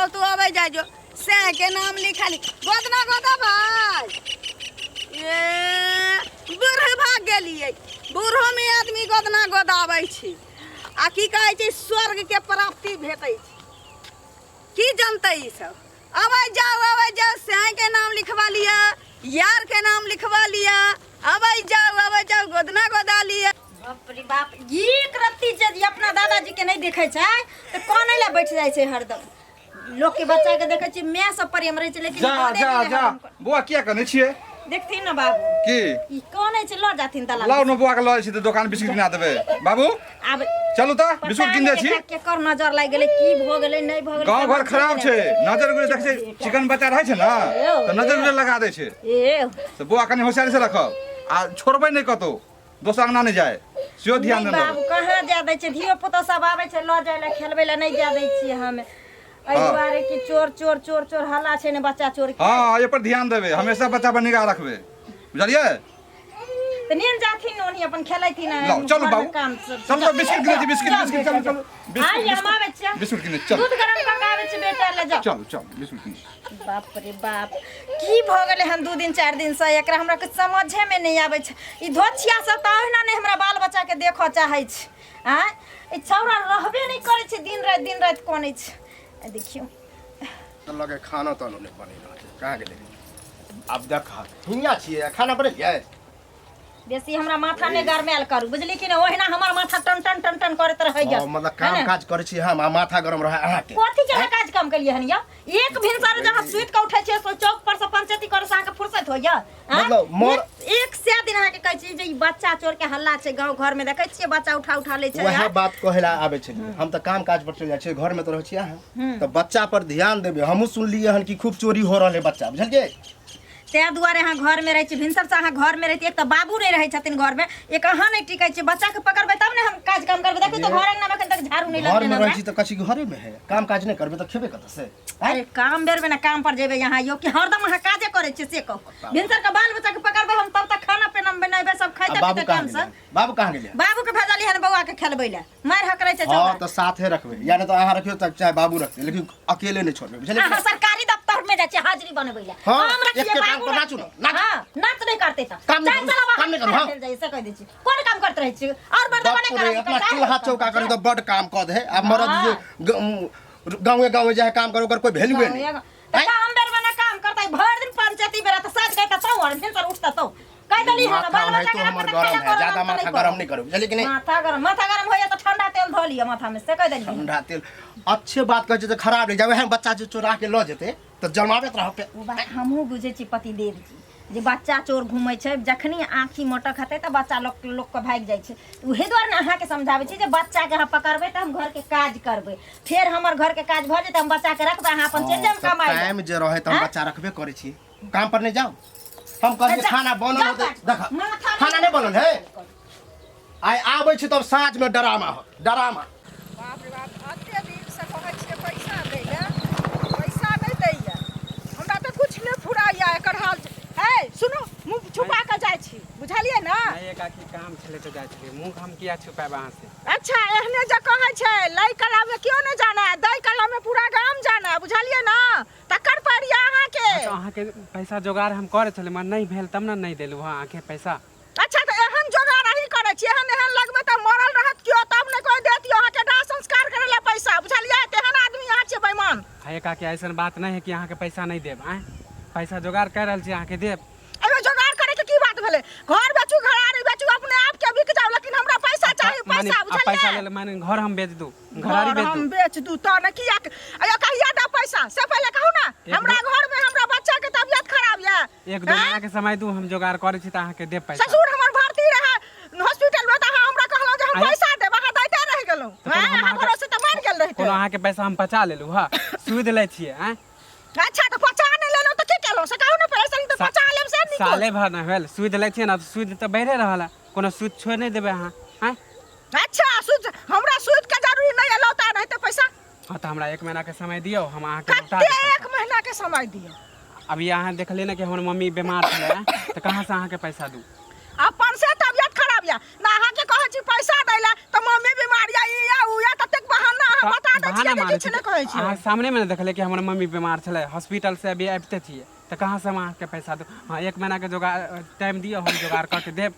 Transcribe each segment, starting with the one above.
फालतू अबै जाइ जो सएह के नाम लिखल गोदना गोदा भाई ए बूढ़ भाग गेलियै बूढ़ोमे आदमी गोदना गोदाबै छै आ की कहै छै स्वर्ग के प्राप्ति भेटै छै की जनतै ई सब अबै जाउ अबै जाउ सएह के नाम लिखवा लिअ यार के नाम लिखवा लिअ अबै जाउ अबै जाउ गोदना गोदा लिअ बाप रे बाप एक रत्ती जे अपना दादाजी के नहि देखै छै तऽ कानै लए बैठ जाइ छै हरदम लोक के बच्चा के देखै छियै माय सब प्रेम रहै छै लेकिन जा कानै जा नहि जा हरदम। बौआ किया कनै छियै देखथिन ने बाबू की ई कानै छै लऽ जाथिन दलाल लाउ ने बौआ के लऽ जाइ छी तऽ दोकान बिस्कुट किना देबै बाबू आब चलू तऽ पता बिस्कुट किन नहि दै छी एकरा केकर नजर लागि गेलै की भऽ गेलै नहि भऽ गेलै गाँव घर समझे खराब नहि छै नजर गुजर देखै छै चिकन बच्चा रहै छै ने तऽ नजर गुजर लगा दै छै ए तऽ बौआ कनि होशियारी से रखब आ छोड़बै नहि कतौ दोसर अंगना नहि जाय सेहो ध्यान नहि देने बाबू कहाँ जाय दै छै धियो पुतो सब आबै छै लऽ जाय लए खेलबै लए नहि जाय दै छियै हम एहि हाँ। दुआरे कि चोर चोर चोर चोर हल्ला छै ने बच्चा चोर के हँ एहि पर ध्यान देबै हमेशा बच्चा पर निगाह रखबै बुझलियै तऽ नीन जाथिन ओन्ही अपन खेलैथिन लाउ चलू घरमे बाबू काम सब चलू तऽ बिस्कुट किनै छी बिस्कुट बिस्कुट चलू चलू आइ बिस्कुट हम आबै छियै बिस्कुट किनै चलू दूध गरम कऽ के आबै छी बेटा लए जाउ चलू चलू बिस्कुट किनै बाप रे बाप की भऽ गेलै हन 2 दिन 4 दिनसँ एकरा हमरा किछु समझेमे नहि आबै छै ई धोछिया सब तऽ ओहिना नहि हमरा बाल बच्चाके देखऽ चाहै छै आँय ई छौड़ा रहबे नहि करै छै दिन राति दिन राति कनै छै आ देखियौ तऽ लगे खाना तानो नहि बनेलहुँ छै कहाँ गेलै आब देख हियाँ छियै खाना बनेलियै बेसी हमरा माथा नहि गरमायल करू बुझली कि नहि ओहिना हमर माथा टन टन टन टन करैत रहैया हँ, मतलब काम काज करै छी हम आ माथा गरम रहै अहाँके कथी के काज काम केलियै हन यौ एक भिनसर जहाँ सुति कऽ उठै छियै से चौक पर से पंचायती करे से अहाँके फुर्सत होइया आँय? मतलब मोर- एक सए दिन अहाँके कहै छी जे ई बच्चा चोर के हल्ला छै गाँव घर में देखै छियै बच्चा उठा उठा लै छै वएह आँय? बात कहै लए आबै छलियै हम तऽ काम काज पर चलि जाइ छियै घरमे तऽ रहै छियै अहाँ तऽ बच्चा पर ध्यान देबै हमहूँ सुनलियै हन कि खूब चोरी हो रहल है बच्चा बुझलियै ताहि दुआरे अहाँ घरमे रहै छी भिनसरसँ अहाँ घरमे रहै छी एक तऽ बाबू नहि रहै छथिन घरमे एक अहाँ नहि टिकै छी बच्चाके पकड़बै तब ने हम काज काम करबै देखियौ तऽ घर अङ्गनामे एखन तक झाड़ू नहि लगलै घरमे रहै हमरा छी तऽ कथी घरेमे है काम काज नहि करबै तऽ खेबै कतऽ से अरे काम बेरमे ने काम पर जेबै अहाँ यौ कि हरदम अहाँ काजे करै छियै से कहू भिनसरके बाल बच्चाके पकड़बै हम तब तक खाना पीना बनेबै सब आ खैते बाबू पीते कहाँ टाइमसँ गेलै बाबू कहाँ गेलै बाबूके भेजलियै हन बौआके खेलबै लए मारि हकरै छै हँ छौड़ा तऽ साथे रखबै या नहि तऽ अहाँ रखियौ तऽ चाहे बाबू रखतै लेकिन अकेले नहि छोड़बै बुझलियै अहाँ सरकारी दफ्तर में जाइ छियै हाजिरी बनबै लए हाँ, हम रखियै एके टांग बाबू पर नाचू रखतै। ने, नाचू। हाँ, नाच नहि करतै तऽ काम नहि चाहे करू, चलब काम नहि करू, हाँ। चलि जाइए से कहि दै छी कोन काम करैत रहै छी और मर्दबा बाप नहि रे करत अपना चूल्हा चौका करे तऽ बड काम कऽ दे आ मरद जे गाँवे गाँवे जाए काम करे ओकर कोई वैल्यूए नहि तऽ काम बेर बना काम करतै भरि दिन पंचायती बेरा तऽ साँझ गई तऽ तो और भिनसर उठता तो कहि देली हन माथा बाल बच्चा ओनाहितो के हमर रखबै तऽ गरम खाना है करब, ज्यादा हम तऽ माथा नहि गरम करब। नहीं करू बुझलियै कि नहीं माथा गरम माथा गरम होइया तऽ ठंडा तेल धऽ लिअ माथा में से कहि देली ठंडा तेल अच्छे बात कहै छै तऽ खराब नहि जावे हम बच्चा जे चोरा के लऽ जेतै तऽ जमाबैत रहब ओ बात हमहूँ बुझै छी पतिदेव जी जे बच्चा चोर घूमै छै जखनी आँखि मोटक हेतै तऽ बच्चा लोक लोकके भागि जाइ छै उहे दुआरे ने अहाँके समझाबै छी जे बच्चाके अहाँ पकड़बै तऽ हम घरके काज करबै फेर हमर घरके काज भऽ जेतै हम बच्चाके रखबै अहाँ अपन चलि जायब कमाइ लए। टाइम जे रहै तऽ हम आँय? बच्चा रखबे करै छी काम पर नहीं जाओ हम कहलियै जा, खाना बनल जाउ होतै काज। देख माथा खाना नहि बनल है आइ आबै छी तब साँझमे डरामा हो डरामा बाप रे बाप एते दिनसँ कहै छियै पैसा दै लए पैसा नहि दैया हमरा तऽ किछु नहि फुराइया एकर हाल है सुनू मुँह छुपा कऽ जाइ छी बुझलियै ने नहि एकाकी काम छलै तऽ जाइ छलियै मुँह हम किया छुपायब अहाँसँ अच्छा एहने जे कहै छै लै कलामे केओ नहि जानै दै कलामे पूरा गाम जानै बुझलियै ने तकर पर यऽ अहाँके अच्छा अहाँके पैसा जोगाड़ हम करै छलियै मगर नहि भेल तब ने नहि देलहुँ हँ अहाँके पैसा अच्छा तऽ एहन जोगाड़ अहीं करै छी एहन एहन लगमे तऽ मरल रहत केओ तब नहि कोइ देत यौ अहाँके दाह संस्कार करै लए पैसा बुझलियै तेहन आदमी अहाँ छियै बेईमान हे काकी ऐसन बात नहि है कि अहाँके पैसा नहि देब आँय पैसा जोगाड़ कऽ रहल छी अहाँके देब एहिमे जोगाड़ करे के की बात भेलै घर बेचू घरारी बेचू अपने आप के बिक जाओ लेकिन हमरा पैसा चाही माने पैसा आ पैसा बुझलियै लेल माने घर हम बेच दू घरारी घर बेच हम दू बेच दू तऽ ने किया अयो कहिया दे पैसा से पहिले कहू ना एक हमरा घर में हमरा बच्चा के तबियत खराब ये एक दू महीना के समय दू हम जोगाड़ करै छी तऽ अहाँके देब पैसा ससुर हमर भर्ती रहे हॉस्पिटल में तऽ अहाँ हमरा कहलहुँ जे हम आयो। पैसा देब अहाँ दैते रहि गेलहुँ तऽ कोनो हैं हम अहाँ अहाँके- भरोसे तऽ मरि गेल रहिते कोनो अहाँके पैसा हम पचा लेलहुँ हँ सूद लै छियै आँय अच्छा तऽ पचा नहि लेलहुँ तऽ की केलहुँ से कहू ने पैसा नहि तऽ पचा लेब से नीक साले भर नहि भेल सूद लै छियै ने तऽ सूद तऽ बढ़िए रहल है कोनो सूद छोड़ि नहि देबै अहाँ आँय अच्छा सूद हमरा सूद के जरूरी नहीं है लौटा नहीं तो पैसा हाँ तऽ हमरा एक महीना के समय दियौ हम अहाँके लौटा कते देब एक पैसा। महीना के समय दियौ अभी अहाँ देखलियै ने कि हमर मम्मी बीमार छलै तऽ कहाँसँ अहाँके पैसा दू अपन से तबियत खराब या ना अहाँ के कहै छी पैसा दै ला तऽ मम्मी बीमार या ई या ऊ या ततेक बहाना अहाँ बता दै बहाना छियै केना के मानै किछु नहि कहै छी छियै अहाँ सामनेमे ने देखलियै कि हमर मम्मी बीमार छलै, हॉस्पिटल से अभी आबिते छियै, तऽ कहाँ से हम अहाँके पैसा दू? हँ, एक महीनाके जोगार टाइम दिअ, हम जोगाड़ कऽ के देब।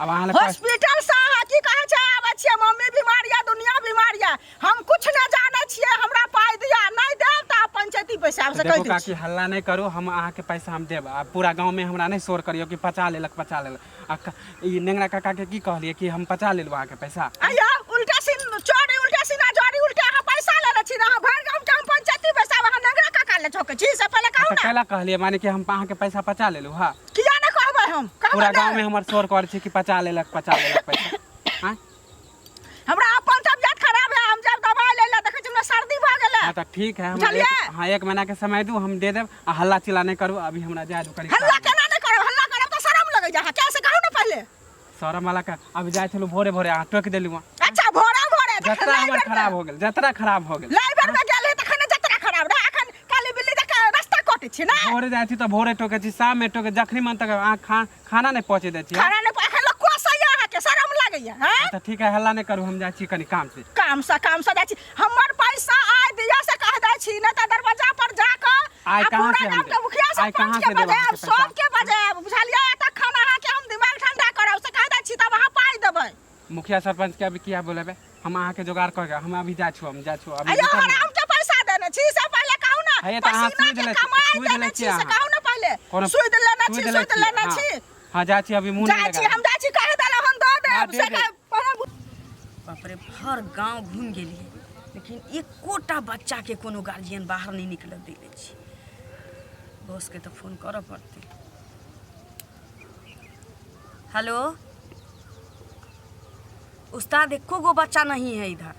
अब अहाँ लग हॉस्पिटल से अहाँ की कहै छै आबै छियै, मम्मी बीमार यऽ, दुनिया बीमार यऽ, हम कुछ नहि जानै छियै, हमरा पाइ दिअ, नहि देब तऽ आब पंचायती पैसा से कहि देखो दै काकी, छी। हल्ला नहि करू, हम अहाँके पैसा हम देब। आ पूरा गाँवमे हमरा नहि शोर करियौ कि पचा लेलक पचा लेलक। आ ई नेंगरा काकाके की कहलियै कि हम पचा लेलहुँ अहाँके पैसा? अय्या उल्टा सीन चोरी, उल्टा सीना जोड़ी, उल्टा अहाँ पैसा लेने छी ने, अहाँ भरि गाम के हम पंचायती बैसाब, अहाँ नेंगरा काका ले झोकै छी से पहिले कहू तऽ ने। कैला कहलियै माने कि हम अहाँके पैसा पचा लेलहुँ? हँ, किया नहि कहबै हम? कहबै पूरा ने। गाँवमे हमर शोर करै छै कि पचा लेलक पचा लेलक पैसा। आँय, हमरा अपन तबियत खराब है, हम जब दवाई ले ले देखै छी हमरा सर्दी भऽ गेलै। हाँ तऽ ठीक है, हमरा बुझलियै? एक, हाँ, एक महीना के समय दू, हम दे देब। आ हल्ला चिल्ला नहीं करू, अभी हमरा जाय दू कनी। हल्ला केना नहि करब? हल्ला करब तऽ शरम लगै छै अहाँ कैसे कहू ने पहिले। शरम वाला का? अभी जाइ छलहुँ भोरे भोरे, अहाँ टोकि देलहुँ। अच्छा, भोरे भोरे तखन जतरा हमर लाइब्रेरी खराब हो गेल, जतरा खराब हो गेल। लाइब्रेरी में गेल है तखन जतरा खराब रहे, अखन काली बिल्ली जकाँ रास्ता कटै छी ने। भोरे जाइ छी तऽ भोरे टोकै छी, शाममे टोकै, जखनी मन तक अहाँ खाना नहि पहुँचे दै छी। खाना नहि, अखन लोक कोसैया अहाँके, शरम लागैया? हैं, तऽ ठीक है, हल्ला नहि करू, हम जाइ छी कनी काम से। काम से, काम से जाइ छी? हमर पैसा आइ दिअ से कह दै छी, नहि तऽ दरवाजा पर जाकऽ आइ आ कहाँ पूरा से हम गाम के देब? मुखिया आइ कहाँ सरपंच के से देब बजायब, अहाँके पैसा? सबके बजायब, बुझलियै? तखन अहाँके हम दिमाग ठंडा करब से कह दै छी, तब अहाँ पाइ देबै। मुखिया सरपंच के अभी किया बोलेबै? हम अहाँके जोगाड़ कऽ के हम अभी जाइ छी, हम जाइ छी अभी। अयो रुकब नहि। हराम के पैसा देने छी से पहिले कहू ने। हे, तऽ अहाँ पसीना सूद के लै छी, कमाई सूद देने लै छी छी से अहाँ। कहू ने पहिले। कोनो सूद लेने छी, सूद लै सूद छी, लेने हाँ। छी। हाँ, जाइ छी अभी, मुँह जाइ नहि छी लगा। हम जाइ छी, कहि देलहुँ, हम दऽ हाँ, देब दे से देब। कह पहिले। बाप रे, हर गांव घूमि गेलियै लेकिन एकोटा बच्चाके कोनो गार्जियन बाहर नहि निकलऽ दै छै। बॉसके तऽ फोन करऽ पड़तै। हेलो उस्ताद, एको गो बच्चा नहीं है इधर,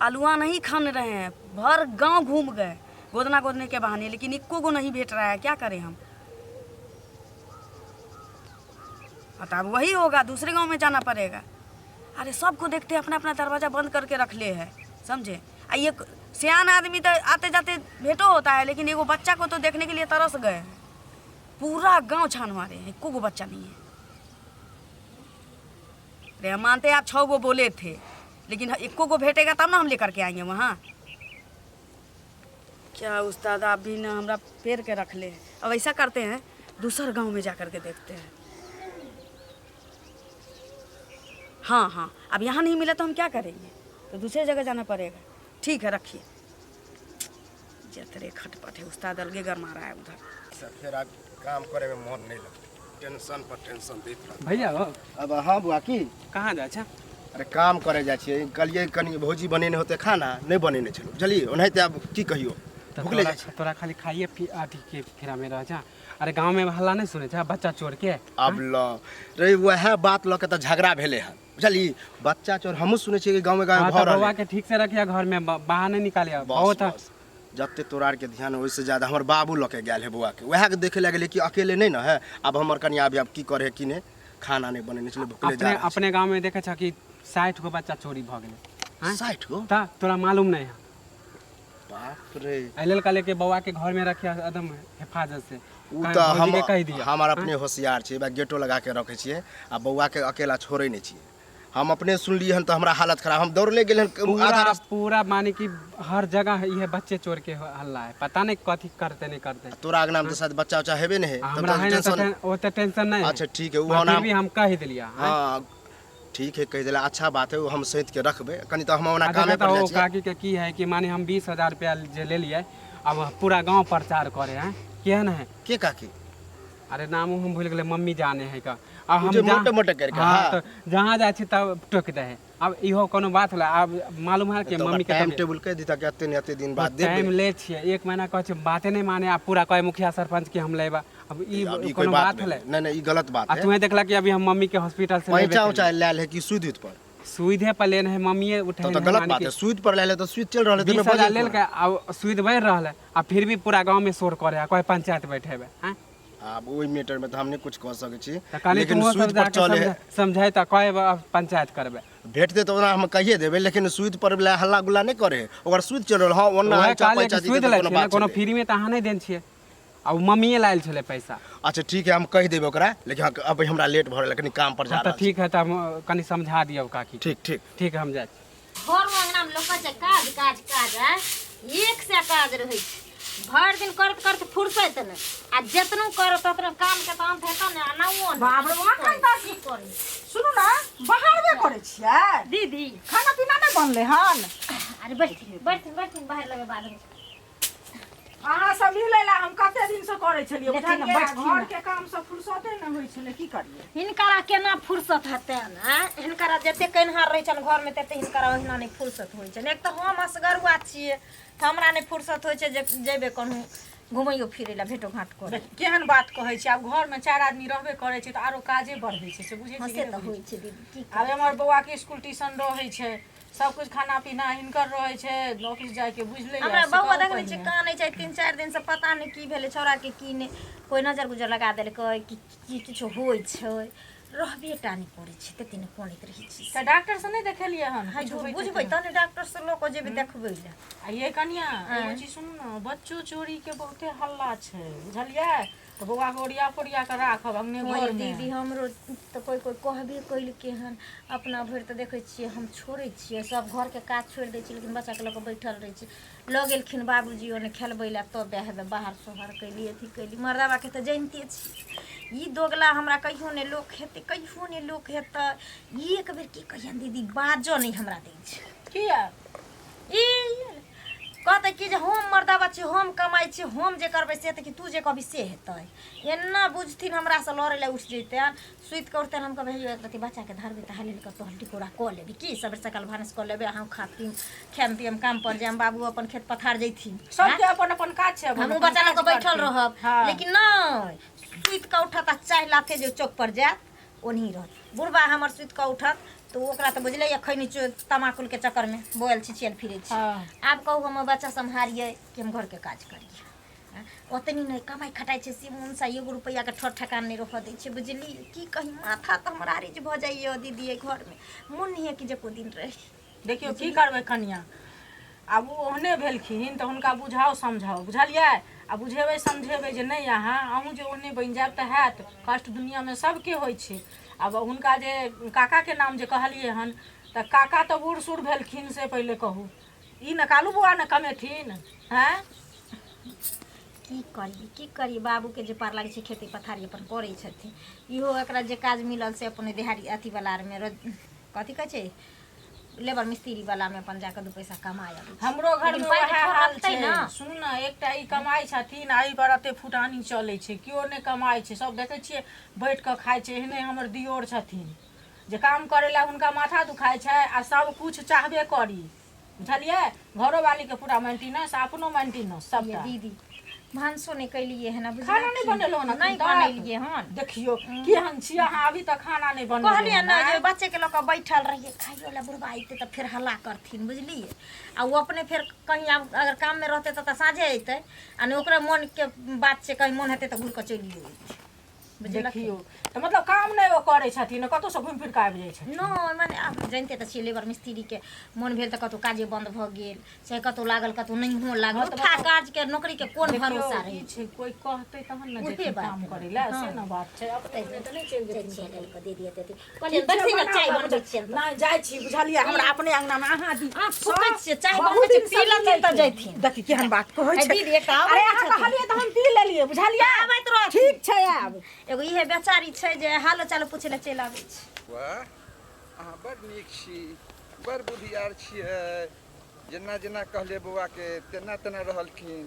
आलुआ नहीं खान रहे हैं, भर गांव घूम गए गोदना गोदने के बहाने, लेकिन एको गो नहीं भेट रहा है, क्या करें हम? हाँ, तो अब वही होगा, दूसरे गांव में जाना पड़ेगा। अरे सबको देखते अपना अपना दरवाज़ा बंद करके रख ले है, समझे? आ ये सियान आदमी तो आते जाते भेटो होता है, लेकिन एगो बच्चा को तो देखने के लिए तरस गए हैं। पूरा गांव छान मारे हैं, एको गो बच्चा नहीं है। अरे हम मानते हैं आप 6 गो बोले थे, लेकिन एको गो भेटेगा तब ना हम लेकर के आएंगे वहाँ। क्या उस्ताद, आप भी ना हमरा पेड़ के रख ले हैं। अब ऐसा करते हैं, दूसर गांव में जा कर के देखते हैं। हाँ हाँ, अब यहाँ नहीं मिला तो हम क्या करेंगे, तो दूसरे जगह जाना पड़ेगा। ठीक है, रखिए। जतरे खटपट है उस्ताद, अलगे गरमा रहा है उधर। से फेर आब काम करे में मन नहीं लगता, टेंशन पर टेंशन दैत रहत। भैया हो। अब हाँ बुआ, की? कहाँ जाइ छै? अरे काम करे जाइ छियै, कहलियै कनि भौजी बनेने होतै खाना, नहि बनेने छलहुँ, बुझलियै? ओनाहिते आब की कहियौ, तऽ भुखले तोरा जाइ छै। तोरा खाली खाइए पी अथी के फेरामे रहै छै। अरे गाँवमे हल्ला नहि सुनै छै बच्चा चोर के? आब ल रे, वएह बात लऽ के तऽ झगड़ा भेलै हन, बुझली? बच्चा चोर हमहूँ सुनै छियै कि गाँवमे गाँवमे हाँ भऽ तऽ रहल बौआ के ठीक से रखिए, घरमे बाहर नहि निकालिए। बस। बहुत बस, जते तोरा आरके ध्यान ओहिसँ ज्यादा हमर बाबू लऽ के गेल है बौआके, उएह के देखे लए गेलै कि अकेले नहि ने है। आब हमर कनिया अभी आब की करे है की नहि, खाना नहि बनेने छलै, भुखले जा अपने रहल अपने गाँवमे देखै छ कि 60 गो बच्चा चोरी भऽ गेलै। छै। आँय? 60 गो? तऽ तोरा मालूम नहि है? बाप रे। एहि लेल कहलियै कि बौआ के घर में रखिए एकदम हिफाजत से। ओ कहीं तऽ भौजी हम के कहि दिअ। हमर अपने होशियार छियै बा, गेटो लगा के रखै छियै आ बौआ के अकेला छोड़ै नहि छियै। हम अपने सुनलियै हन तऽ हमरा हालत खराब, हम दौड़ले गेल हन आधा पूरा रास्ता। पूरा माने कि हर जगह इहे बच्चे चोर के हल्ला है, पता नहीं कथी करते नहीं करते। तोरा अंगना में तऽ शायद बच्चा उच्चा हेबे नहि है। आ तब हमरा तऽ है ना टेंशन तऽ ओते टेंशन नहीं है। अच्छा ठीक है, ओ मगर ओना फिर भी हम कहि दिलियै। हाँ ठीक है, कहि देला, अच्छा बात है, ओ हम सैत के रखबै कनि, तऽ हम ओना आ कामे देखा पर तऽ जाइ ओ छियै। काकी के की है कि माने हम 20,000 रुपया जे लेलियै, अब पूरा गांव प्रचार करे है, केहन है? के काकी? अरे नामो हम भूल गेलै, मम्मी जाने है का। आ हम जे जहाँ- मोटे मोटे करके, हाँ, हाँ। तऽ जहाँ जाइ छी तब टोकि दै है। अब इहो कोनो बात होलै? आब मालूम है कि तऽ ओकरा मम्मी के टाइम तबियत- टेबुल कहि दिता कि एते ने एते दिन बाद टाइम देबै। ले छियै, एक महीना कहै छै, बाते नहि माने, आ पूरा कहै मुखिया सरपंच के हम लेबा। अब ई अब ई कोई कोनो बात बात होलै? नहीं, नहीं, ई गलत बात आ है। तुम्हें देखला कि अभी हम मम्मी के हॉस्पिटल से लेबे पैंचा केलियै। उचा लायल है कि सूद उद पर? सुइधे पर लेने है, मम्मीए उठे। तब तऽ गलत बात है, सूद पर लायल है तऽ सूद चलि रहल है, बीस ताहिमे हजार बजै लेलकै, आ सुइद बढ़ि रहल है, आ फिर भी पूरा गाँव में शोर करे है, कोई पंचायत बैठेबै आँय? आब ओहि मैटर में तऽ हम नहि कुछ कऽ सकै छी, तऽ कहली लेकिन तुहो सब सूद पर जाके चले समझाय तऽ कहब अब पंचायत करबै। भेटतै तऽ ओना हम कहिए देबै, लेकिन सूद पर लए हल्ला गुल्ला नहि करे, ओकर सूद चलि रहल। हँ, ओना उएह ऐंचा कहलियै पैंचा कि जीतै सुइद तऽ लै कोनो छियै ने, बात कोनो छलै। फ्रीमे तऽ अहाँ नहि देने छियै, आ ओ मम्मीए लायल छलै पैसा। अच्छा ठीक है, हम कहि देबै ओकरा, लेकिन हाँ, अभी हमरा लेट भऽ रहल है, कनि काम पर जा हँ, तऽ रहल छी। ठीक है, तऽ हम कनि समझा दियौ काकी। ठीक ठीक। ठीक है, हम जाइ छी। घर दुनियामे लोक कहै छै काज काज काज आँय एक से काज रहै छै भरि दिन करत करत फुर्सत नहि आ जेतनो करत ततनो कामके तऽ अन्त हेतौ ने आ नाओ नहि। बाप रे, अखन तक की करी सुनू ने, बाहरबे करै छियै? दीदी, खाना पीना नहि बनलै हन? अरे बैठथिन बैठथिन बैठथिन, बाहर लगे बादमे। अहाँ सब मिलै ला हम कते दिन से करै छलियै, लेथिन ने, बुझलियै? बैठथिन घर ने। के काम से फुर्सते नहि होइ छलै, की करियै? हिनकरा केना फुर्सत हेतनि आँय? हिनकरा जते कनिहार रहै छनि घरमे तते हिनकरा ओहिना नहि फुर्सत होइ छनि। एक तऽ हम असगरुआ छियै तऽ हमरा नहि फुर्सत होइ छै जे जेबै कहूँ घुमैयो फिरै लए, भेटो घाट करै। केहन बात कहै छी, आब घरमे चारि आदमी रहबे करै छै तऽ आरो काजे बढ़ै छै, से बुझै हँ छी से कि तऽ नहि होइ बुझै छै दीदी, की छी? आब एम्हर बौआके इसकुल ट्यूशन रहै छै, सब कुछ खाना पीना हिनकर रहै छै, ऑफिस जाइके बुझले यऽ, हमरा से बौआ कहू देखने छियै पहिने। कानै छै 3-4 दिनसँ, पता नहि की भेलै छौड़ाके, की नहि कोइ नजर गुजर लगा देलकै कि की किछो होइ छै, रहबे टा नहि करै छै, तते ने कनैत रहै छै। तऽ डॉक्टर से नहि देखेलियै हन? हँ किछु होइत बुझबै हेतै तहन ने डॉक्टर से लऽ कऽ जेबै देखबै लए। आ ये कनिया, एगो चीज सुनू ने, बच्चो चोरी के बहुते हल्ला छै, बुझलियै? तऽ बौआ के ओरिया पोरिया के राखब अंगने हँ घर मे। दीदी, हमरो तऽ कोइ कोइ कहबे केलकै हन। अपना भरि तऽ देखै छियै हम छोड़ै छियै, सब घरके काज छोड़ि दै छियै, लेकिन बच्चाके लऽ कऽ बैठल रहै छी। लऽ गेलखिन बाबूजी ओने खेलबै लए, तब हेबे बाहर सोहर कैली अथी कैली। मर्दाबाके तऽ जानिते छी, ई दोगला हमरा कहियो नहि लोक हेतै, कहियो नहि लोक हेतै। एक बेर की कहियनि दीदी, बाजऽ नहि हमरा दै छै। किया? ई कहतै कि जे हम मर्दाबा छी, हम कमाइ छी, हम जे करबै से हेतै कि तू जे कहबी से हेतै? एना बुझथिन हमरासँ लड़ै लए उठि जैतनि। सुति कऽ उठतनि, हम कहबै हे यौ, एक रत्ती बच्चाके धरबै तऽ हाल कऽ टहल टिकोरा कऽ लेबै कि सबेर सकाल भानस कऽ लेबै, अहाँ खा पी खायब पियब, काम पर जायब, बाबू अपन खेत पथार जैथिन। सबके अपन अपन काज छै, अपन हमहूँ अपन बच्चा लऽ कऽ काज बैठल करथिन। रहब। हँ। लेकिन नहि, सुति कऽ उठत आ चाय लाथे जे चौक पर जायत ओनही रहत। बुढ़बा हमर सुति कऽ उठत तऽ ओकरा तऽ बुझले यऽ, खैनी तमाकुलके चक्करमे बोअल छिछियल फिरै छै। हँ। आब कहू, हम बच्चा सम्हारियै कि हम घरके काज करियै? आँय, ओतनी नहि कमाइ खटाइ छै से मोनसँ एगो रुपैआके ठर ठेकान नहि रहऽ दै छै, बुझली? की कही, माथा तऽ हमरा रिज भऽ जाइए दीदी। एहि घरमे मोन नहि होइए कि जे एको दिन रही। देखियौ, की करबै कनिया, आब ओ ओहने भेलखिन तऽ हुनका बुझाउ समझाउ, बुझलियै? आ बुझेबै समझेबै जे नहि, अहूँ जे ओहने बनि जायब तऽ हैत? कष्ट दुनियामे सबके होइ छै। आब हुनका जे काकाके नाम जे कहलियै हन, तऽ काका तऽ बूढ़ सूढ़ भेलखिन, से पहिले कहू, ई ने कालू बौआ ने कमेथिन? हैं? की करियै, की करियै? बाबूके जे पार लागै छै खेती पथारी अपन करै छथिन। इहो एकरा जे काज मिलल से अपन देहाड़ी अथीवला आरमे कथी कहै छै, लेबर मिस्त्री वाला मे अपन जाके दू पैसा कमाय अबै छै। हमरो घर लेकिन मे पाइ तऽ वएह थोड़ हाल लगतै छै ने। सुनू ने, एकटा ई कमाइ छथिन आ एहि पर एते फुटानी चलै छै। केओ नहि कमाइ छै, सब देखै छियै बैठ कऽ खाइ छै। एहने हमर दियोर छथिन जे काम करै लए हुनका माथा दुखाइ छै आ सब कुछ चाहबे करी, बुझलियै? घरोवाली के पूरा मेंटेनेंस आ अपनो मेंटेनेंस ये सबटा। दीदी, भानसो नहि कैलियै हन खाना नहि बुझलखिन? बनेलहुँ हन अखन नहि तक? बनेलियै हन। देखियौ, केहन छी अहाँ, अभी तक खाना नहि बनेलहुँ कहलियै हन, ने जे आँय? बच्चेके लऽ कऽ बैठल रहियै, खाइयो लए बुढ़बा अयतै तऽ फेर हल्ला करथिन, बुझलियै? आ ओ अपने फेर कहीं आब अगर काममे रहतै तऽ साँझे अयतै आ नहि ओकरा मोनके बात छै, कहीं मोन हेतै तऽ घुरि कऽ चलियो अयतै, बुझलखिन? देखियौ तऽ, मतलब काम नहि ओ करै छथिन, कतहुसँ घुमि फिर कऽ आबि जाइ छथिन। नहि, माने आब जानिते तऽ छियै, लेबर मिस्त्रीके मोन भेल तऽ कतहु काजे बन्द भऽ गेल, चाहे कतहु लागल कतहु नहियो लागल। हँ, तऽ उठा मतलब काजके नौकरीके कोन देखियौ, भरोसा ई रहै छै, कोइ कहतै तहन ने उहे जेथिन बात काम ने। करै लए, से हँ। ने बात छै, अपने अपने तऽ नहि चलि जाइ जेथिन छियै कतहु। कऽ दे दिअ तऽ कहलियै बैठथिन ने, चाय बनबै छियनि तऽ। नहि जाइ छी, बुझलियै? हमरा अपने अंगना मे अहाँ दी। अहाँ फूकै छियै, चाय बहुत बनबै छियै, दिनसँ पी लेथिन तऽ मिलैके। जैथिन। देखी केहन बात कहै ए छै। दीदी, एकटा अरे अबैत अहाँ छथिन। कहलियै तऽ हम पी लेलियै, बुझलियै? आबैत रहथिन। ठीक छै, आब एगो इहे बेचारी छै जे हालो चालो पूछै लए चलि आबै छै। वाह, अहाँ बड़ नीक छी, बड़ बुधियार छियै। जेना जेना कहलियै बौआके तेना तेना रहलखिन।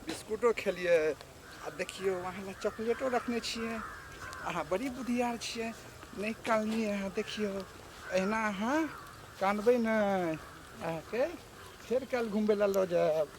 बिस्कुटो खेलियै आ देखियौ, अहाँ लए चॉकलेटो रखने छियै। अहाँ बड़ी बुधियार छियै, नहि कानलियै अहाँ। देखियौ, अहिना अहाँ कानबै नहि, अहाँके फेर काल्हि घुमबै लए लऽ जायब।